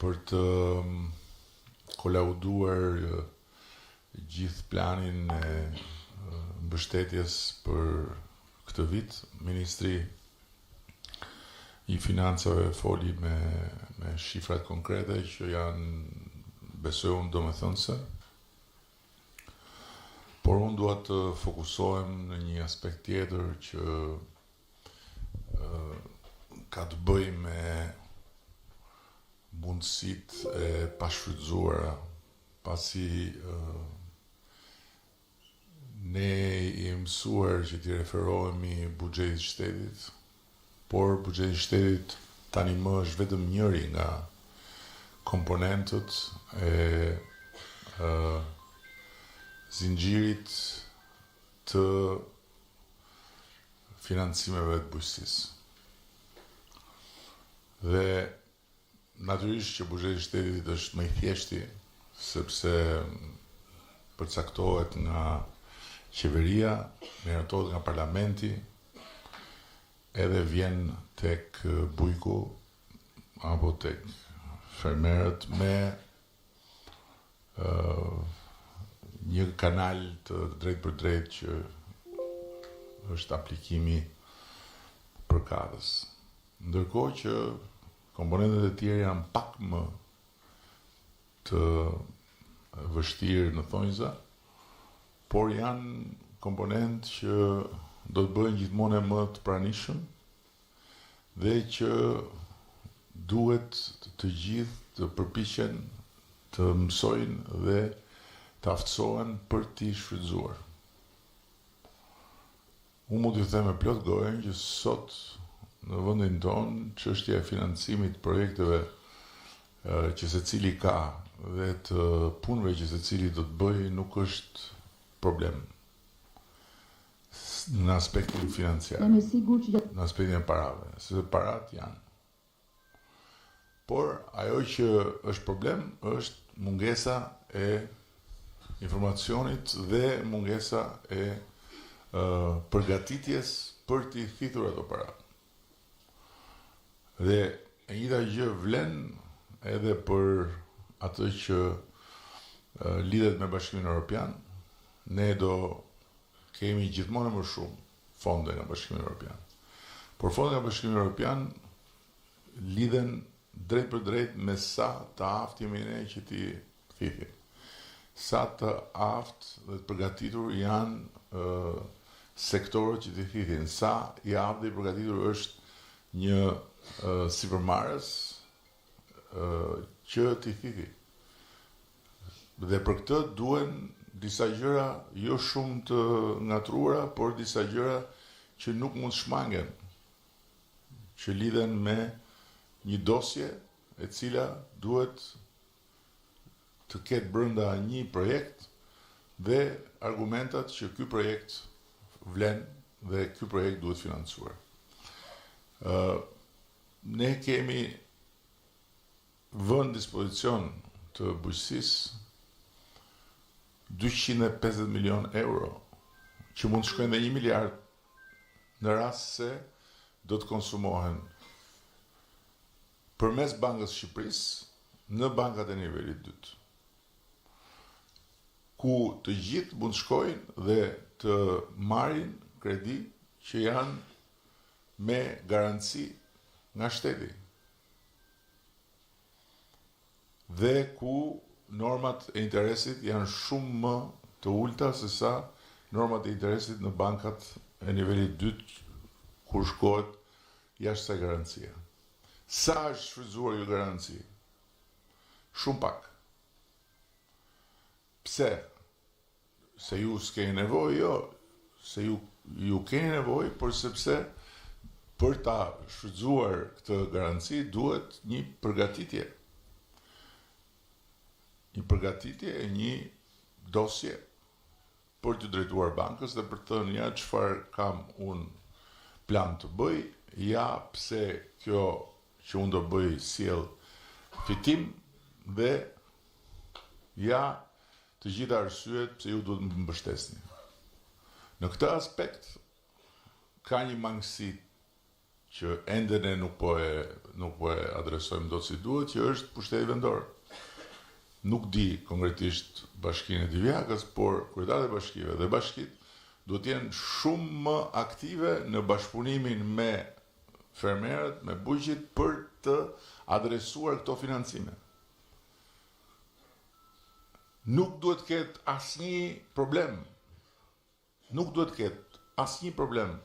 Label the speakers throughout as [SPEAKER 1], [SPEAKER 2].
[SPEAKER 1] Për të kolauduar gjithë planin e mbështetjes për këtë vit, Ministri i Financave foli me me shifrat konkrete që janë besoj unë domethënëse. Por unë dua të fokusohem në një aspekt tjetër që ka të bëjë me mundësitë e pashfrytëzuara, pasi ne jemi mësuar që t'i referohemi buxhetit të shtetit, por buxheti i shtetit tani më është vetëm njëri nga komponentët e zinxhirit të financimeve të bujqësisë. Dhe natyrisht që buxheti i shtetit është më i thjeshti, sepse përcaktohet nga qeveria, miratohet nga parlamenti, edhe vjen tek bujku apo tek fermerët me një kanal të drejtpërdrejtë që është aplikimi përkatës. Ndërkohë që komponentët e tjerë janë pak më të vështirë në thonjza, por janë komponentë që do të bëhen gjithmonë e më të pranishëm dhe që duhet të gjithë të përpiqen të mësojnë dhe të aftësohen për t'i shfrytëzuar. Unë mund t'ju them me plot gojën që sot në vendin tonë çështja e financimit të projekteve që secili ka dhe të punëve që secili do të bëjë nuk është problem në aspektin financiar, në aspektin e parave, sepse paratë janë. Por ajo që është problem është mungesa e informacionit dhe mungesa e përgatitjes për t'i thithur ato para. Dhe e njëjta gjë vlen edhe për atë që lidhet me Bashkimin Europian. Ne do kemi gjithmonë e më shumë fonde nga Bashkimi Europian. Por fondet nga Bashkimi Europian lidhen drejtpërdrejt me sa të aftë jemi ne që t'i thithim. Sa të aftë dhe të përgatitur janë sektorët që t'i thithin, sa i aftë dhe i përgatitur është një sipërmarrës që t'i thithi. Dhe për këtë duhen disa gjëra jo shumë të ngatërruara, por disa gjëra që nuk mund të shmangen, që lidhen me një dosje e cila duhet të ketë brenda një projekt dhe argumentat që ky projekt vlen dhe ky projekt duhet financuar. Ë ne kemi vënë në dispozicion të bujqësisë 250 milion euro, që mund të shkojnë dhe 1 miliard në rast se do të konsumohen përmes Bankës së Shqipërisë në bankat e nivelit të dytë, ku të gjithë mund të shkojnë dhe të marrin kredi që janë me garanci nga shteti. Dhe ku normat e interesit janë shumë më të ulëta se sa normat e interesit në bankat e nivelit të dytë kur shkohet jashtë kësaj garancie. Sa është shfrytëzuar kjo garanci? Shumë pak. Pse? Se ju s'keni nevojë, jo, se ju ju keni nevojë, por sepse për ta shfrytëzuar këtë garanci duhet një përgatitje. Një përgatitje e një dosje për t'iu drejtuar bankës dhe për të thënë ja çfarë kam unë plan të bëj, ja pse kjo që unë do bëj sjell fitim dhe ja të gjitha arsyet pse ju duhet të më mbështesni. Në këtë aspekt ka një mangësi që ende ne nuk po e nuk po e adresojmë dot si duhet, që është pushteti vendor. Nuk di konkretisht bashkinë e Divjakës, por kryetarët e bashkive dhe bashkitë duhet të jenë shumë më aktive në bashkëpunimin me fermerët, me bujqit për të adresuar këto financime. Nuk duhet të ketë asnjë problem. Nuk duhet të ketë asnjë problem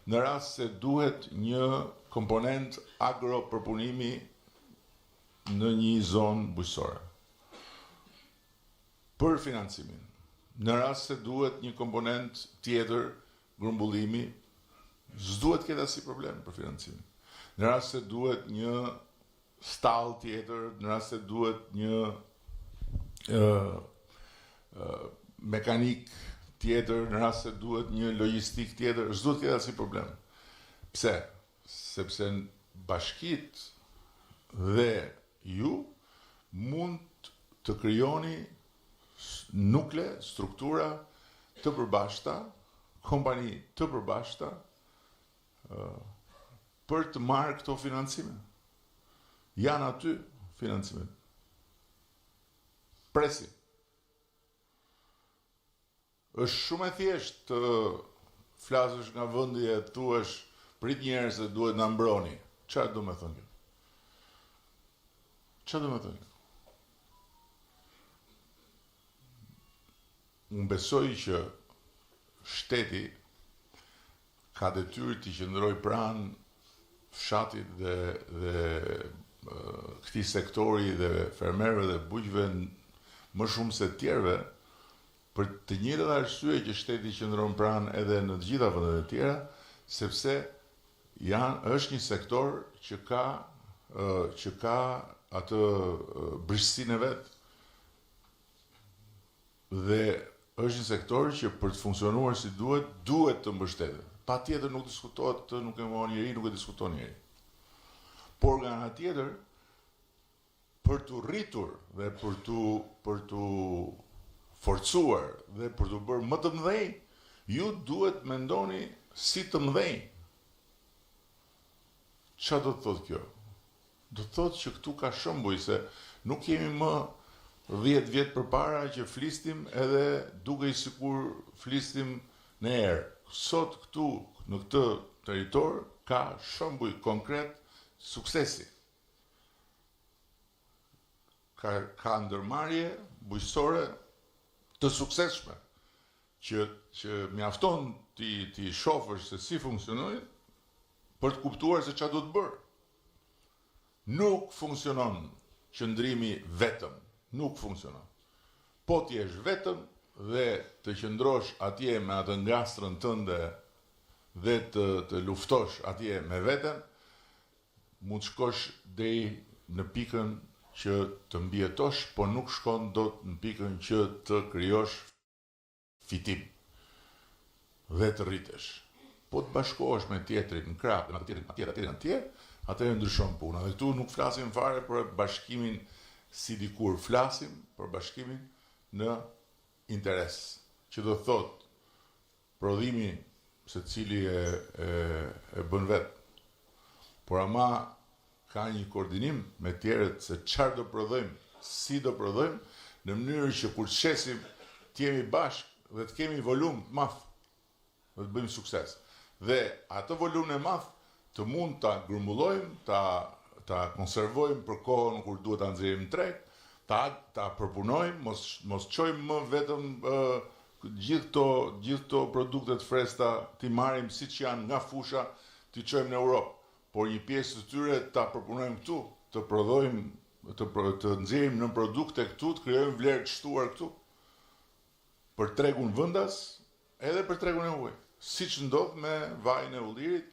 [SPEAKER 1] në rast se duhet një komponent agropërpunimi në një zonë bujqësore. Për financimin. Në rast se duhet një komponent tjetër grumbullimi, s'duhet të ketë asnjë problem për financimin. Në rast se duhet një stallë tjetër, në rast se duhet një ë mekanik tjetër, në rast se duhet një logjistikë tjetër, s'duhet të ketë asnjë problem. Pse? Sepse bashkitë dhe ju mund të krijoni nukle, struktura të përbashkëta, kompani të përbashkëta për të marrë këto financime. Janë aty financimet. Presin. Është shumë e thjeshtë të flasësh nga vendi e të thuash prit një herë se duhet na mbroni. Çfarë do me thënë kjo? Çfarë do me thënë kjo? Unë besoj që shteti ka detyrë t'i qëndrojë pranë fshatit dhe dhe këtij sektori dhe fermerëve dhe bujqve më shumë se të tjerëve, për të njëjtat arsye që shteti qëndron pranë edhe në të gjitha vendet e tjera, sepse janë është një sektor që ka që ka atë brishtësinë e vet. Dhe është një sektor që për të funksionuar si duhet, duhet të mbështetet. Patjetër nuk diskutohet këtë, nuk e mohon njeri, nuk e diskuton njeri. Por nga ana tjetër, për t'u rritur dhe për t'u për t'u forcuar dhe për t'u bërë më të mëdhenj, ju duhet të mendoni si të mëdhenj. Çfarë do të thotë kjo? Do të thotë që këtu ka shembuj se nuk jemi më 10 vjet përpara që flisnim edhe dukej sikur flisnim në erë. Sot këtu në këtë territor ka shembuj konkret suksesi. Ka ka ndërmarrje bujqësore të suksesshme që që mjafton t'i t'i shofësh se si funksionojnë për të kuptuar se çfarë duhet bërë. Nuk funksionon qëndrimi vetëm, nuk funksionon. Po të jesh vetëm dhe të qëndrosh atje me atë ngastrën tënde dhe të të luftosh atje me veten, Mund të shkosh deri në pikën që të mbijetosh, po nuk shkon dot në pikën që të krijosh fitim dhe të rritesh. Po të bashkohesh me tjetrin në krah dhe me atë tjetrin atje dhe tjetrin atje, atëherë ndryshon puna. Dhe këtu nuk flasim fare për bashkimin si dikur, flasim për bashkimin në interes, që do të thotë Prodhimi secili e e e bën vetë. Por ama ka një koordinim me tjerët se çfarë do prodhojmë, si do prodhojmë, në mënyrë që kur të shesim të jemi bashkë dhe të kemi volum të madh dhe të bëjmë sukses. Dhe atë volumin e madh të mund ta grumbullojmë, ta ta konservojmë për kohën kur duhet ta nxjerrim në treg, ta ta përpunojmë, mos mos çojmë më vetëm gjithë këto gjithë këto produkte të freskëta t'i marrim siç janë nga fusha, t'i çojmë në Europë, por një pjesë të tyre ta përpunojmë këtu, të prodhojmë të të nxjerrim nënprodukte këtu, të krijojmë vlerë të shtuar këtu për tregun vendas Edhe për tregun e huaj. Siç ndodh me vajin e ullirit,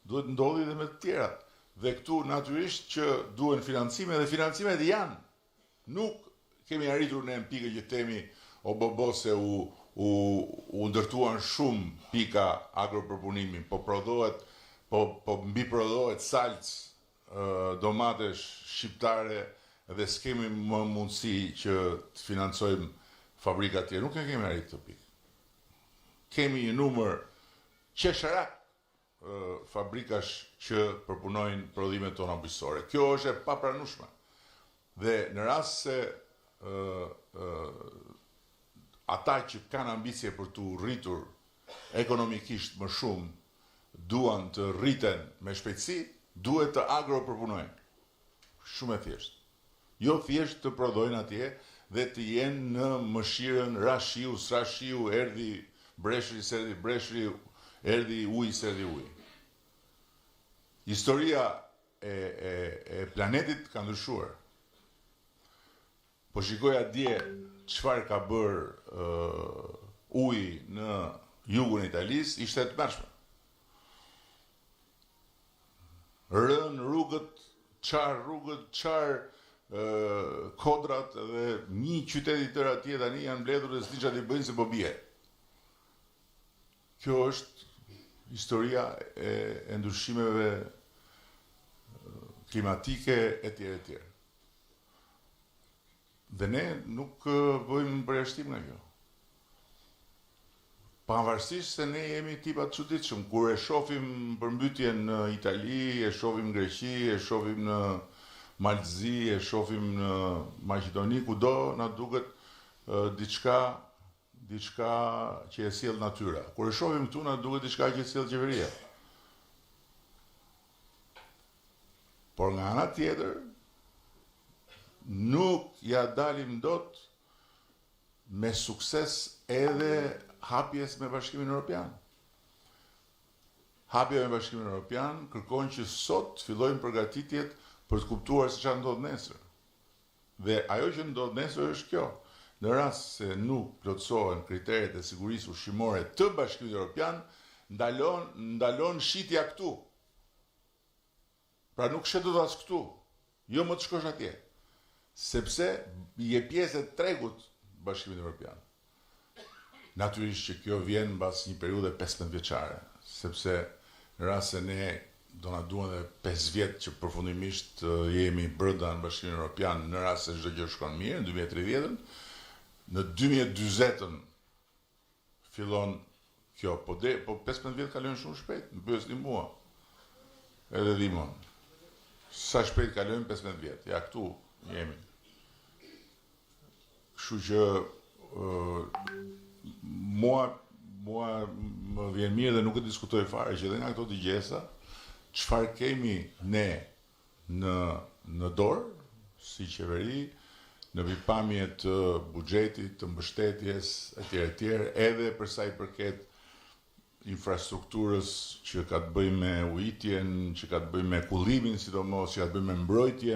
[SPEAKER 1] duhet të ndodhi dhe me të tjerat. Dhe këtu natyrisht që duhen financime dhe financimet janë. Nuk kemi arritur ne në pikën që të themi o bo bo se u u u ndërtuan shumë pika agropërpunimi, po prodhohet po po mbiprodhohet salcë domatesh shqiptare dhe s'kemi më mundësi që të financojmë fabrika të tjera. Nuk e kemi arritur këtë pikë. Kemi një numër qesharak. fabrikash që përpunojnë prodhimet tona bujqësore. Kjo është e papranueshme. Dhe në rast se ata që kanë ambicie për t'u rritur ekonomikisht më shumë, duan të rriten me shpejtësi, duhet të agropërpunojnë. Shumë e thjeshtë. Jo thjesht të prodhojnë atje dhe të jenë në mëshirën ra shiu, s'ra shiu, erdhi breshri, s'erdhi breshri, erdhi uji, s'erdhi uji. Historia e e e planetit ka ndryshuar. Po shikoja dje çfarë ka bërë uji në jugun e Italisë, ishte e tmerrshme. Rënë rrugët, çarë rrugët, çarë kodrat dhe një qytet i tërë atje tani janë mbledhur dhe s'dinë çfarë t'i bëjnë se po bie. Kjo është historia e, e ndryshimeve klimatike etj etj. Dhe ne nuk bëjmë përjashtim nga kjo. Pavarësisht se ne jemi tipa të çuditshëm, kur e shohim përmbytjen në Itali, e shohim në Greqi, e shohim në Mal të Zi, e shohim në Maqedoni, kudo na duket diçka diçka që e sjell natyra. Kur e shohim këtu na duket diçka që e sjell qeveria. Por nga ana tjetër nuk ia dalim dot me sukses edhe hapjes me Bashkimin Europian. Hapja me Bashkimin Europian kërkon që sot të fillojmë përgatitjet për të kuptuar se çfarë ndodh nesër. Dhe ajo që ndodh nesër është kjo, në rast se nuk plotësohen kriteret e sigurisë ushqimore të Bashkimit Europian, ndalon ndalon shitja këtu. Pra nuk shet dot as këtu, jo më të shkosh atje, sepse je pjesë e tregut të Bashkimit Evropian. Natyrisht që kjo vjen mbas një periudhe 15 vjeçare, sepse në rast se ne do na duhen edhe 5 vjet që përfundimisht të jemi brenda në Bashkimin Evropian, në rast se çdo gjë shkon mirë në 2030-ën, në 2040-ën fillon kjo, po de, po 15 vjet kalojnë shumë shpejt, më pyesni mua. Edhe Dhimon. Sa shpejt kalojnë 15 vjet? Ja këtu jemi. Kështu që ë mua mua më vjen mirë dhe nuk e diskutoj fare që edhe nga këto dëgjesa çfarë kemi ne në në dorë si qeveri në pikëpamje të buxhetit, të mbështetjes etj etj, edhe për sa i përket infrastrukturës që ka të bëjë me ujitjen, që ka të bëjë me kullimin sidomos, që ka të bëjë me mbrojtjen.